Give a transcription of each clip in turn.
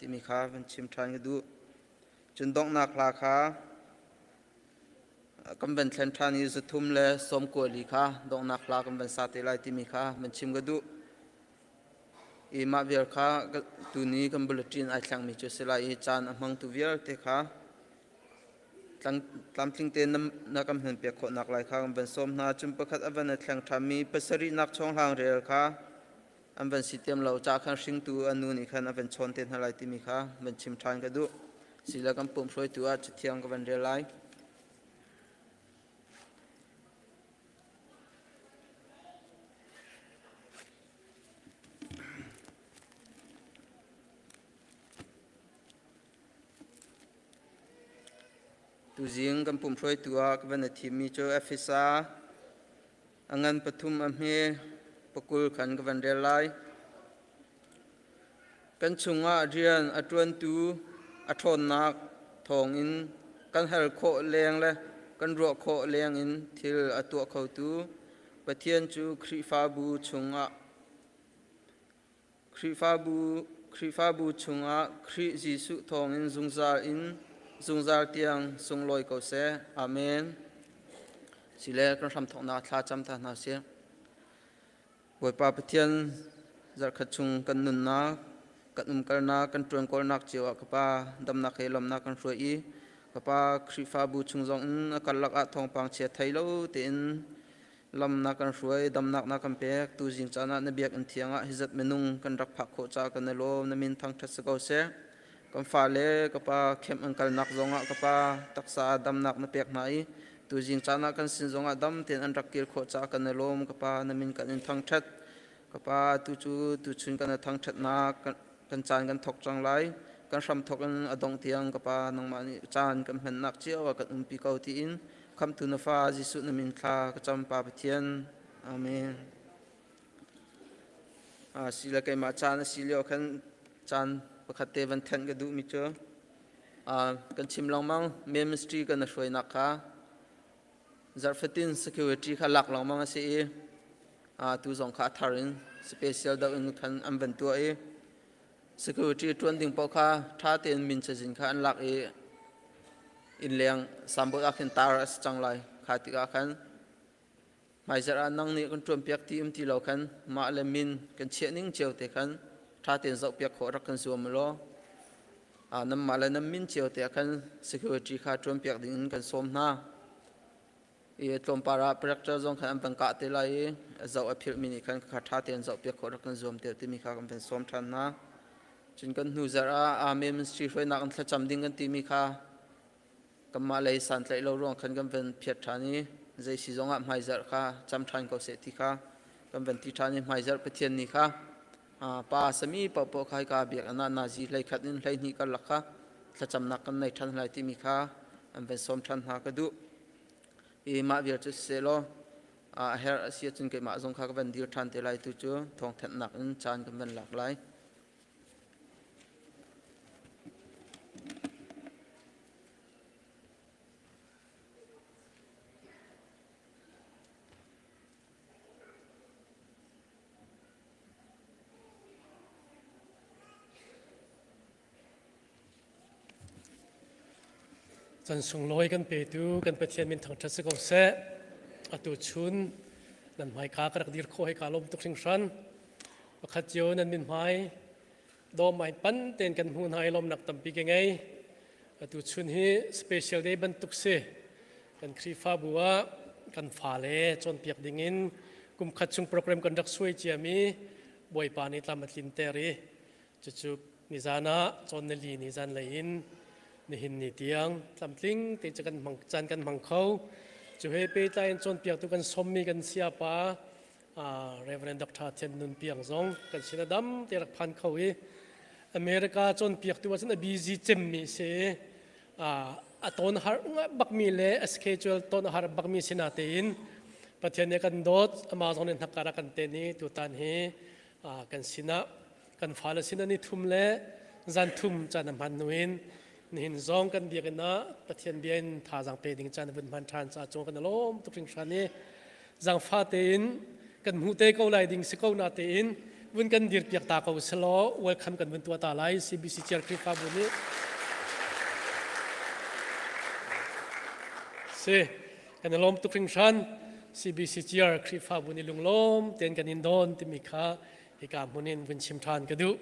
timi kha van chim ṭhan ka duh. Cun donghnak hla kha kan van thlen ṭhan i 394 kha donghnak hla kan van sa te lai timi kha van chim ka duh. I mah vial kha tuni kan bulletin ai thlengmi cu si lai i caan a hmangtu vialte kha tlamtling tein na kan hmanpiak khawhnak lai kha kan van sawm hna. Cun pakhat a van a thleng ṭhanmi pasarihnak chawnghlang rel kha an van si tiam lo ca khan hringtu a nu nih khan a van chawn te hna lai timi kha van chim ṭhan ka duh. Sile kan pum hruaitu ah cathiang ka van rel lai. Tuzing kan pum hruaitu ah ka van a thimmi cu Efesa a ngan pathum a hme pakul khan ka van rel lai. Kan chungah rian a ṭuantu a ṭhawnnak thawngin kan hal khawh leng le kan ruah khawh lengin thil a tuah khotu Pathian cu Khrihfabu chungah Khrihfabu chungah Khrih Jesuh thawngin zungzal in zungzal tiang sunglawi ko seh. Amen. Sile kan hramthawknak thla cam ta hna sih. Bawipa Pathian zarhkhat chung kan nunnak, kan umkalnak, kan ṭuankawlnak cio ah ka Pa damnak he lawmnak kan hruai i ka Pa Khrihfabu chung zong in a karlak ah thawngpang chia thei lo tein Lam na kan hruai, damnak na kan pek. Tuzing caan ah na biakinn thiang ah hizat minung kan rak phak khawh caah kan i lawm. Na min thangṭhat si ko seh. Kan fale ka pa kemh an kalnak zongah ka pa taksa ah damnak na pek hna i tuzing caan ah kan sin zongah dam tein an rak kir khawh caah kan i lawm. Ka pa na min kan in thangṭhat. Ka pa tu cu tuchun kan i thangṭhatnak kan caan kan thawk cang lai. Kan hram thawk in a dongh tiang ka pa nangmah nih caan kan hmannak cio ah kan umpi ko tiin Khamhtu na fa Jesuh na min thla ka cam Pa Pathian. Amen. Si le keimah caan a si lio khan caan pakhat te van thenh ka duhmi cu kan chim lengmang ministry kan hruainak kha zarhfatin security kha lak lengmang a si i tu zong kha a thar in special deuh in khan an van tuah i Security ṭuan ding paoh kha ṭha tein min cazin kha an lak i innleng sambawt ah khin tar a si cang lai. Kha tikah khan hmaizarh ah nang nih kan ṭuanpiak ti um ti lo khan mah le min kan chiah ning cio te khan ṭha tein zohpiak khawh rak kan zuam law nanmah le nan min cio te ah khan security kha ṭuanpiak ding in kan sawm hna. I tlawmpar ah director zong khan an van kah te lai i zoh a philhmi nih khan kha ṭha tein zohpiak khawh rak kan zuam te timi kha kan van sawm ṭhan hna. Cun kan hnu zarh ah Amen Ministry hruainak in thlacam ding kan timi kha kanmah lei santlaih lo ruang khan kan van phiat ṭhan i zei si zongah hmaizarh kha cam ṭhan ko seh ti kha kan van ti ṭhan i hmaizarh Pathian ni kha pa sami paohpaoh kha hika biakinn ah nazi 11 in 12 karlak kha thlacamnak kan nei ṭhan lai timi kha an van sawm ṭhan hna ka duh. I mah vial cu siseh law a herh a si ahcun keimah zong kha ka van dir ṭhan te lai tu cu thawngthanhnak in caan kan van lak lai. Can sunglawi kan petu kan Pathian min thangṭhat si ko seh. Atu chun nan hmaika ka rak dir khawh hei kaa lawm tuk hringhran. Pakhat cio nan min hmai dawm ai pan tein kan hmu hna i lawmnak tampi ka ngei. Atu chun hi special day bantuk si. Kan Khrihfabu ah kan fale cawnpiak dingin kum khat chung program kan rak suai ciami Bawipa nih tlam a tlinter i Cucu nizan ah cawn nili ni zanlei in nihin ni tiang tlamtling te cu kan hmang caan kan hmang kho. Cu he pehtlai in cawnpiaktu kan sawmmi kan sayapa Reverend Dr. Thian Nun Piang zong kan sin a dam te rak phan kho i America cawnpiaktu ah cun a busy cemmi si a ton har bakmi le a schedule ton a har bakmi si na tein Pathian nih kan dawt amah zong nih hnakar a kan ten i tutan hi kan sinah kan fale sin an i thum le zan thum caan a hman hnu in nihin zong kan biakinn ah Pathian bia in thazaang pe ding caan vun hman ṭhan caah cung kan i lawm tuk hringhran i zangfa tein kan hmuh te ko lai ding si ko na tein Vun kan dir piak ta ko selaw welcome kan vun tua ta lai CBC Chair Khrihfabu nih. Si kan i lawm tuk hringhran CBC Chair Khrihfabu nih lunglawm tein kan in don timi kha hika hmun in vun chim ṭhan ka duh.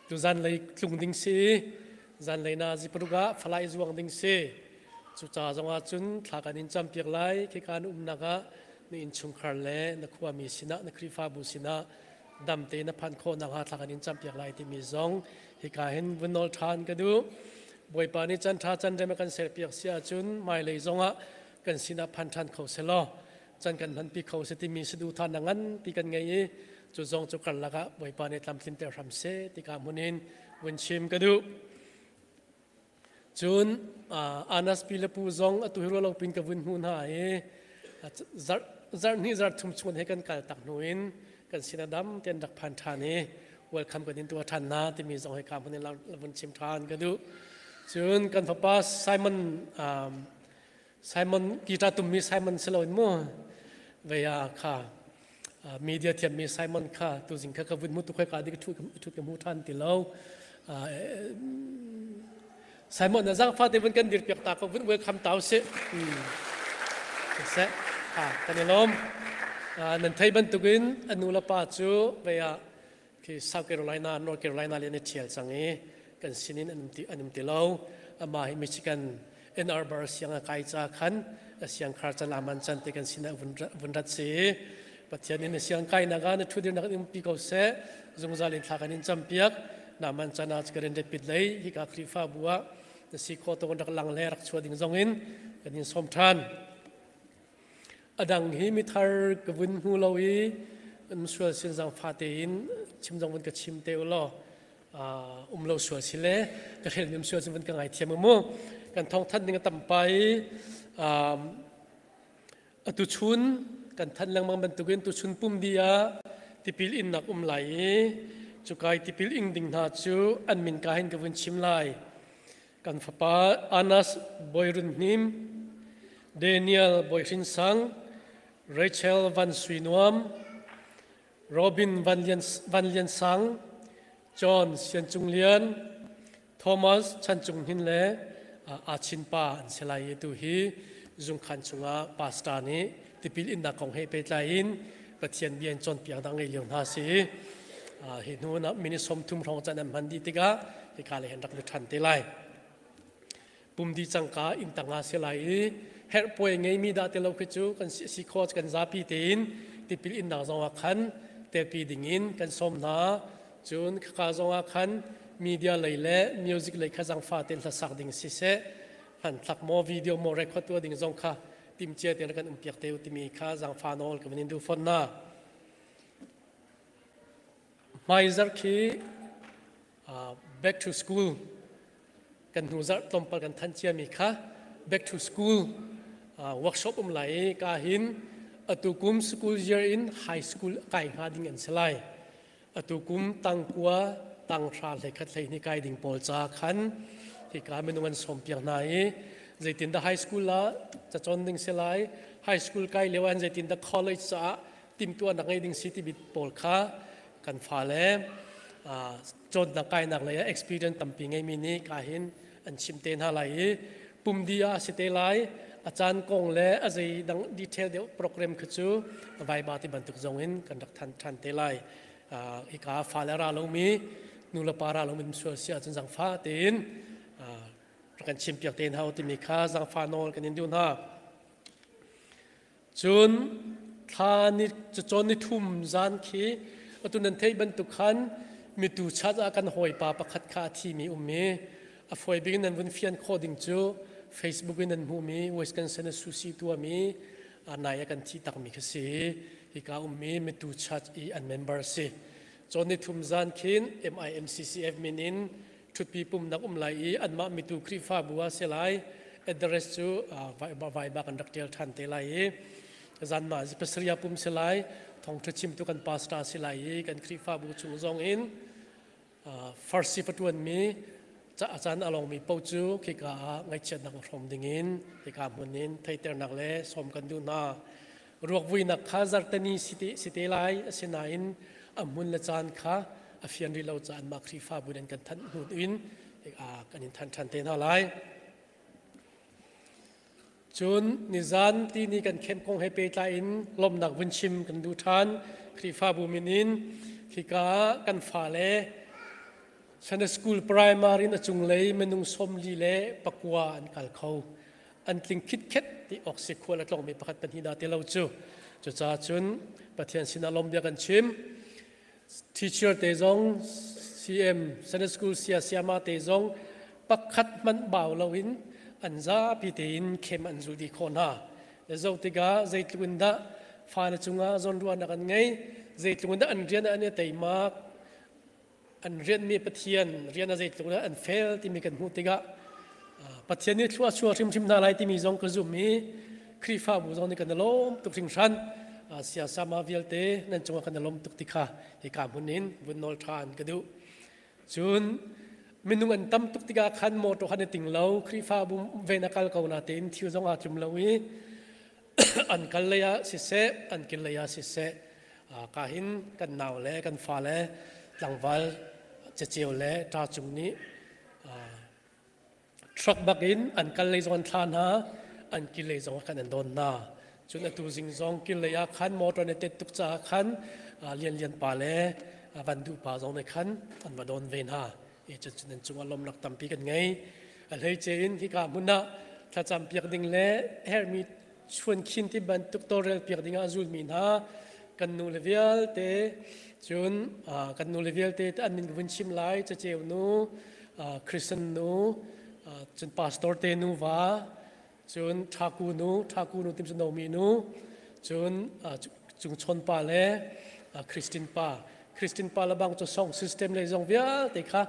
Tu zan lei tlung ding si zan lei na ziparuk ah falai zuang ding si. Cuca zongah cun thla kan in campiak lai khika na umnak ah na innchungkhar le na khuami sinah na Khrihfabu sinah dam tein na phanh khawh nakhnga thla kan in campiak lai timi zong hika hin vun nawl ṭhan ka duh. Bawipa nih can ṭha can rem a kan serpiak si ahcun hmailei zongah kan sinah phan ṭhan kho selaw can kan hmanpi kho si timi saduhthah na nganpi kan ngei i cu zong cu karlak ah Bawipa nih tlamtlinter hram seh tika hmun in vun chim ka duh. Cun Anas pi le pu zong atu hi rualo pin ka vun hmu hna i zarh zarh hnih zarh thum chung he kan kal tak hnu in kan sin a dam ten rak phan ṭhan i welcome kan in tuah ṭhan na timi zong hi ka hmun in vun chim ṭhan ka duh. Cun kan fapa Simon Simon guitar tummi Simon si loin mu veia kha media thiammi Simon kha tuzing kha ka vun hmu tu khoi ka dik thu thu ka hmu ṭhan ti lo. Simon na zang fate vun kan dir piak ta ko vun welcome tau si se ha kan i lawm. Nan thei bantukin anu le pa cu veia khi South Carolina North Carolina le an i ṭhial cang i kan sinin an um ti an um ti lo. Amah hi Michigan Ann Arbor siang a kai ca khan a siang khar can aman can te kan sinah vun rat si. Pathian in siang kai nak ah na thu dir nak in pi ko seh, zungzal in thla kan in campiak na man chan ah kan in pit lei hika Khrihfa bu ah na si kho to rak lang le rak chua ding zong in kan in som than. Adang hi mithar ka vun hmu lo i um sual sin zang fa tein chim zong vun ka chim te u law um lo sual si le ka hrel mi sual sin vun ka ngai thiam mu. Kan thong than ding a tam pai. Atu chun kan than lengmang bantukin tu chun pum di ah tipil in nak um lai i cukai tipil ing ding hna cu an min ka hin ka vun chim lai. Kan fapa Anas Boirun Hnim, Daniel Boihrin Sang, Rachel Van Sui Nuam, Robin Van Lian, Van Lian Sang, John Sian Cung Lian, Thomas Chan Cung Hnin le Achin pa an si lai i tu hi zungkhan chungah pastor nih tipil innak kong he pehtlai in Pathian bia in cawnpiak dang ngei lio hna si. Hi hnu na minute 30 hrawng can an hman dih tikah hika le hen rak lut ṭhan te lai. Pum di cangka inn tangah si lai i herh puai ngeimi dah ti lo khi cu kan si kho kan zapi tein tipil innak zongah khan telpi dingin kan sawm hna. Cun khaka zongah khan media lei le music lei kha zangfa tein hlasak ding siseh, hmanthlak maw video maw record tuah ding zong kha timcia tein kan um piak te u timi kha zangfa nawl ka van in duh fawn na. Hmaizarh khi back to school kan hnu zarh tlawmpal kan than ciami kha back to school workshop um lai i ka hin atu kum school year in high school kai hnga ding an si lai. Atu kum tangkua tanghra hlei khat hlei ni kai ding pawl ca khan hika minung an sawm piak hna i zeitindah high school ah cacawn ding si lai, high school kai lio an zeitindah college caah timhtuahnak ngei ding si timi pawl kha kan fale cawnnak kainak lei ah experience tampi ngeimi nih ka hin an chim te hna lai i pumdi ah a si te lai. A caan kong le a zei dang detail deuh program kha cu vaiba ti bantuk zong in kan rak than than te lai. Hika fale ra lomi nu le pa ra lomi sual si ahcun zangfa tein rak kan chim piak te hna timi kha zangfa nawl kan in duh hna. Cun thla ni cacawn ni thum zan khi atu nan theih bantuk khan mitu chat ah kan hawipa pakhat kha a thimi um i a fawi bik in nan vun fian khawh ding cu Facebook in nan hmuhmi Wisconsin a susi tuahmi nai ah kan thi takmi kha si. Hika ummi mitu church i an member si. Cawn ni thum zan khin MIMCCF min in ṭhutpi pumnak um lai i anmah mitu Khrihfabu ah si lai. Address cu vai bak an rak ṭial ṭhan te lai i zanmah pasariya pum si lai. Thawngṭha chimtu kan pastor si lai i kan Khrihfabu chung zong in farsi fatuanmi a caan a longmi paoh cu khika ah ngaihchiatnak hrawm dingin hika hmun in theiternak le sawm kan duh hna. Ruakvuinak kha zarhteni si te lai, asinain A hmun le caan kha a fian rih lo caah anmah Khrihfabu in an kan thanh hnu in kan in thanh ṭhan te hna lai. Cun nizan tini kan khem kong he pehtlai in lawmhnak vun chim kan duh ṭhan. Khrihfabu min in khika ah kan fale Sunday School Primary in a cunglei minung 49 an kal kho. An tling khitkhet ti awk si khual a tlawngmi pakhat pahnih dah ti lo cu. Cucaah cun Pathian sinah lawm bia kan chim. Teacher te zong CM Sunday School sia siama te zong pakhat hmanh bau loin an zapi tein khem an zul dih khawh hna. Le zo tikah zeitluk in dah fale cungah zawnruahnak an ngei, zeitluk in dah an rian ah an i teimak, an rianmi Pathian rian a zeitluk in an fel timi kan hmuh tikah Pathian nih thlua chuah hrimhrim hna lai timi zong ka zum i Khrihfabu zong nih kan i lawm tuk hringhran. Siasama vialte nan cungah kan i lawm tuk ti kha hika hmun in vun nawl ṭhan ka duh. Cun minung an tam tuk tikah khan motor khan i ting lo, Khrihfabu ven a kal ko na tein thil zong aa tlum lo i an kal lei ah siseh, an kil lei ah siseh, ka hin kan nau le kan fale tlangval ceceu le ṭa cung nih truck bak in an kal lei zong an thla hna, an kil lei zong ah khan an dawn hna. Cun atu zing zong kil lei ah khan motor ne tet tuk caah khan Lian Lian pa le Van Duh pa zong nih khan an va dawn ve hna. I cun nan cungah lawmnak tampi kan ngei. A hleice in hika hmun ah thlacam piak ding le herhmi chuan khin ti bantuk tawlrel piak ding ah a zulmi hna kan nu le vialte, cun kan nu le vialte an min ka vun chim lai: Caceu nu, Christian nu, cun pastor te nu va, cun Thaku nu, Thaku nu tim cu Nomi nu, cun Cungchon pa le Christine pa. Christine pa le bang cu song system le zong vialte kha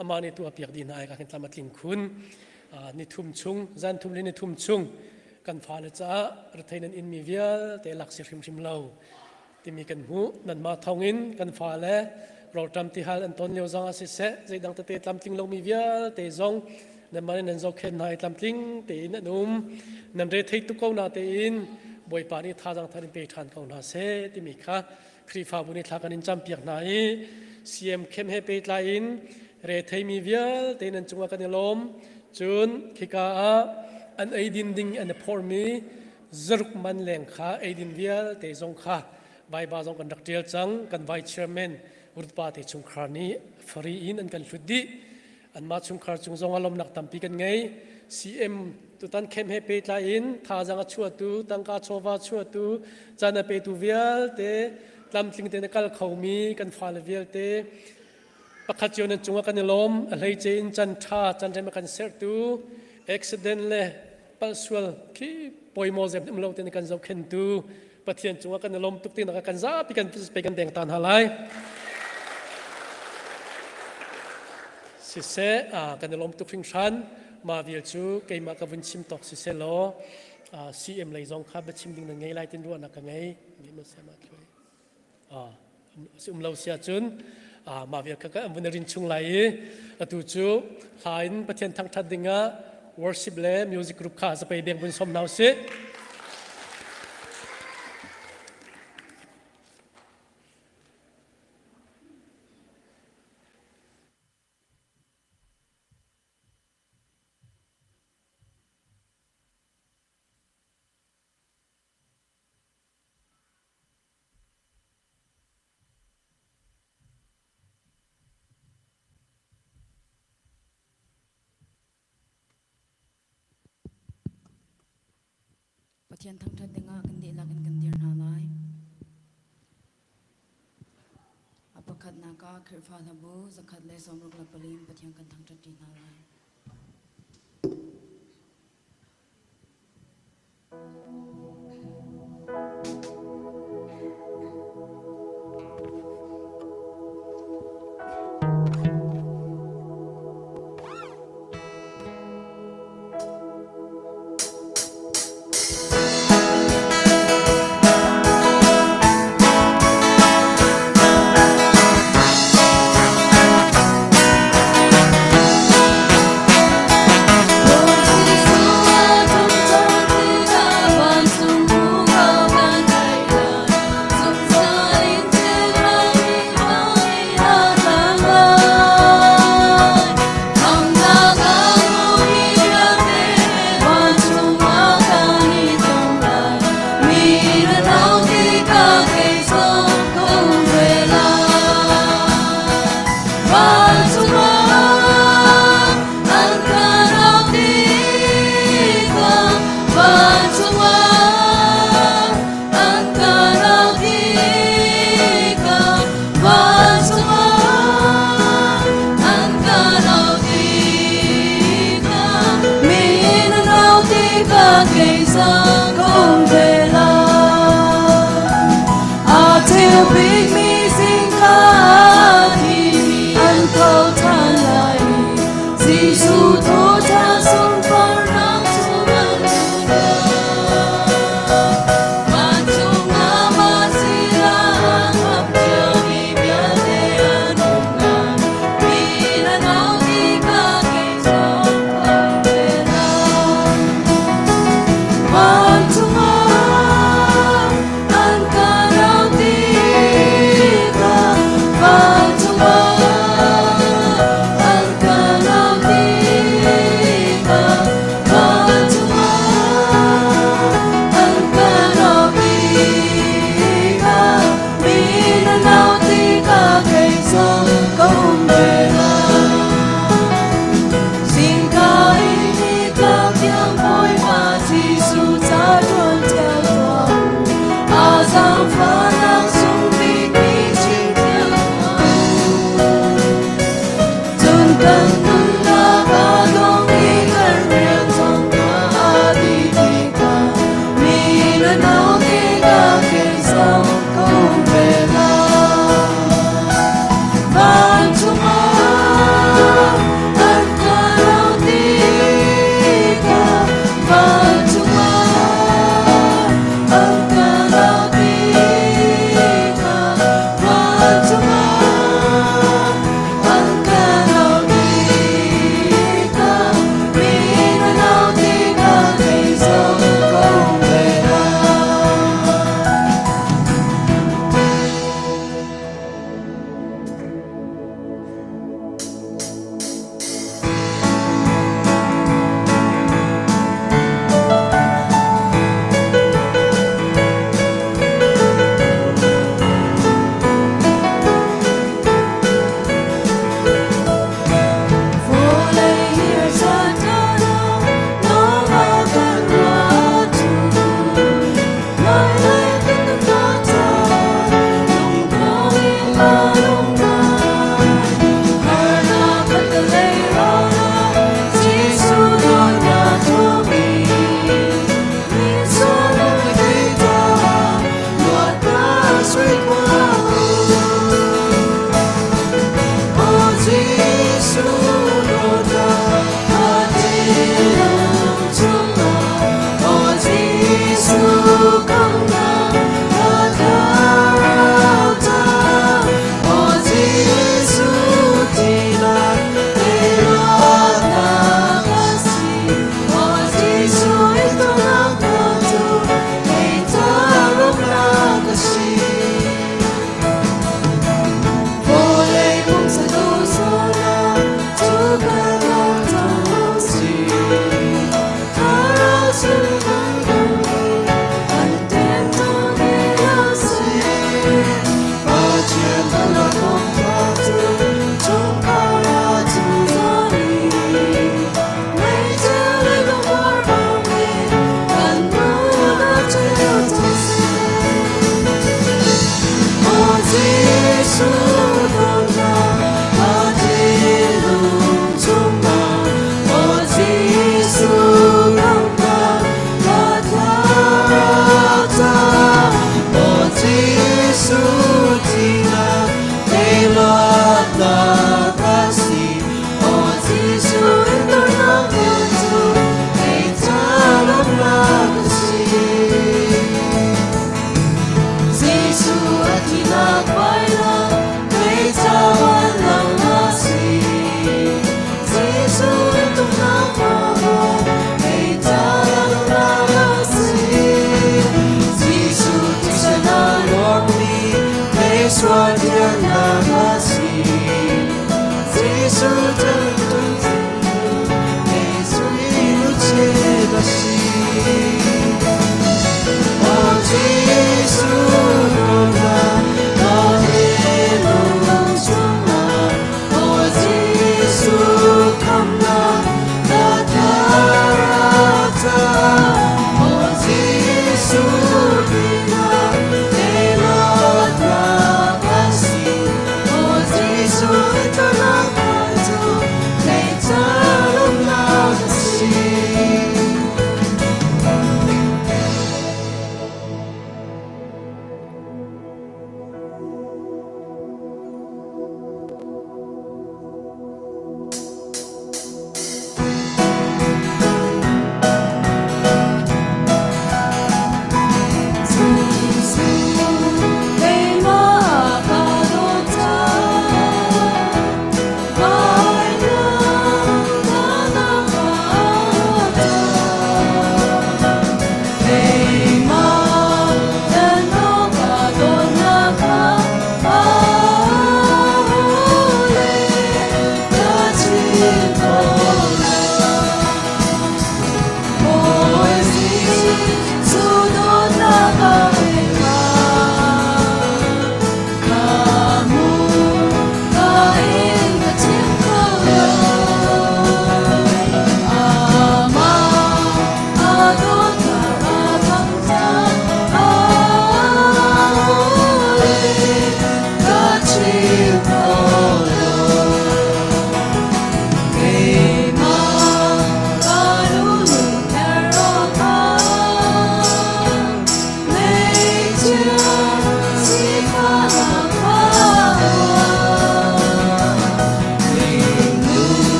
amah nih tu a piak dih hna i ka khin tlam a tling khun. Ni thum chung, zan thum le ni thum chung kan fale caah rethei nan inmi vialte lak si hrimhrim lo timi kan hmuh. Nanmah thawngin kan fale rawlṭam tihal an ton lio zong ah siseh, zeidang tete tlamtling lomi vialte zong nanmah nih nan zohkhenh hna i tlamtling tein an um. Nan re thei tuk ko na tein Bawipa nih thazaang thar in pe ṭhan ko hna seh timi kha Khrihfabu nih thla kan in campiak hna i CM khem he pehtlai in re theimi vialte nan cungah kan i lawm. Cun khika ah an eidin ding an i phormi zaruk man leng kha eidin vialte zong kha Baiba zong kan rak ṭial cang. Kan vice chairman Rutpa te chungkhar nih free in an kan hlut dih. Anmah chungkhar cung zong ah lawmnak tampi kan ngei. CM tutan khem he pehtlai in thazaang a chuahtu, tangka chawva chuahtu, caan a petu vialte, tlamtling tein a kal khomi kan fale vialte pakhat cio nan cungah kan i lawm. A hleice in can ṭha can rem a kan sertu, accident le palhsual khi poimaw zem um lo tein kan zohkhentu Pathian cungah kan i lawm tuk tinak kan zapi kan pe kan deng ta hna lai. Siseh, kan i lawm tuk hringhran. Ma vial cu keimah ka vun chim tawk siseh law CM lei zong kha biachim ding nan ngei lai tin ruahnak ka ngei. Si um lo sia cun mah vial kha kan vun rin chung lai i atu cu hla in Pathian thangṭhat dingah worship le music group kha zapei deng vun som hna usih. Pathian thangṭhat dingah kan dihlak in kan dir hna lai. A pakhatnak ah Khrihfa hlabu 164 in Pathian kan thangṭhat ṭi hna lai. Bawipa kei zong ka um ve lai. A thilpi.